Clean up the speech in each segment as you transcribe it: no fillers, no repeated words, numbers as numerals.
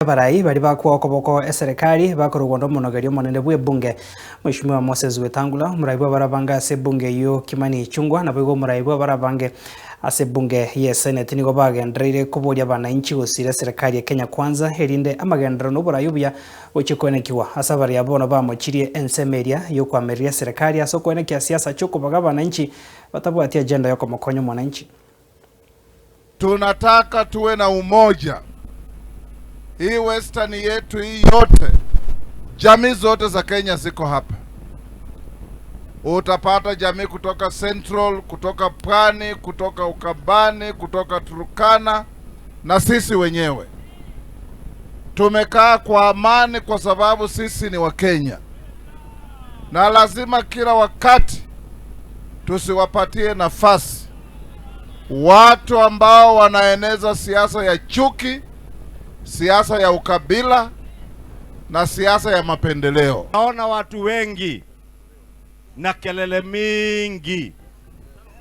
Abarai baria bakoa okoboko eserekari bakorogwa na omonogeri omonene bwa ebunge Mheshimiwa Moses Wetangula, omorai bwa abarabange ase ebunge eyio Kimani Ichung'wa, naboigo omorai bwa abarabange ase ebunge ye Senate nigo bagendereire koboria abananchi gosira eserekari ya Kenya Kwanza erinde amagenderero na oborai obuya gochia koenekiwa ase abaria bono bamochirie ensemo eria yokoamereria eserekari ase okoenekia siasa chiokobaga abananchi batabwati agenda yokomokonya omwananchi. Tunataka tuwe na umoja. Hii Western yetu hii yote, jamii zote za Kenya ziko hapa. Utapata jamii kutoka Central, kutoka Pwani, kutoka Ukambani, kutoka Turkana na sisi wenyewe tumekaa kwa amani kwa sababu sisi ni Wakenya, na lazima kila wakati tusiwapatie nafasi watu ambao wanaeneza siasa ya chuki, siasa ya ukabila na siasa ya mapendeleo. Naona watu wengi na kelele mingi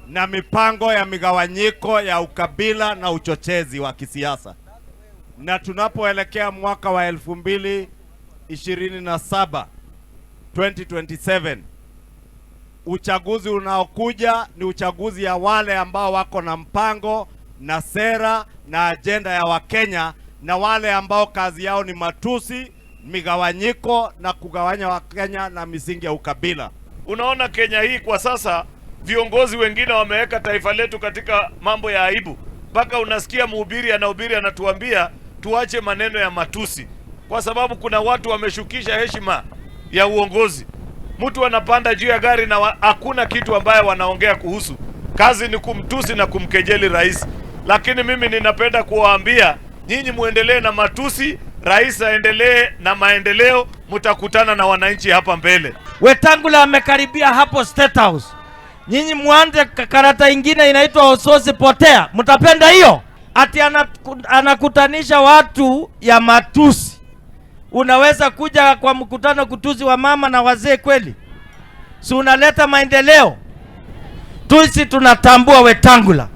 na mipango ya migawanyiko ya ukabila na uchochezi wa kisiasa, na tunapoelekea mwaka wa 2027 2027, uchaguzi unaokuja ni uchaguzi ya wale ambao wako na mpango na sera na ajenda ya Wakenya na wale ambao kazi yao ni matusi, migawanyiko na kugawanya Wakenya na misingi ya ukabila. Unaona Kenya hii kwa sasa viongozi wengine wameweka taifa letu katika mambo ya aibu, mpaka unasikia mhubiri anahubiri anatuambia tuache maneno ya matusi, kwa sababu kuna watu wameshukisha heshima ya uongozi. Mtu anapanda juu ya gari na hakuna kitu ambaye wanaongea kuhusu, kazi ni kumtusi na kumkejeli rais. Lakini mimi ninapenda kuwaambia nyinyi muendelee na matusi, rais aendelee na maendeleo, mtakutana na wananchi hapa mbele. Wetangula amekaribia hapo State House. Nyinyi muanze karata ingine inaitwa Ososi Potea, mtapenda hiyo? Ati anakutanisha watu ya matusi. Unaweza kuja kwa mkutano kutusi wa mama na wazee kweli? Si unaleta maendeleo? Tusi tunatambua Wetangula.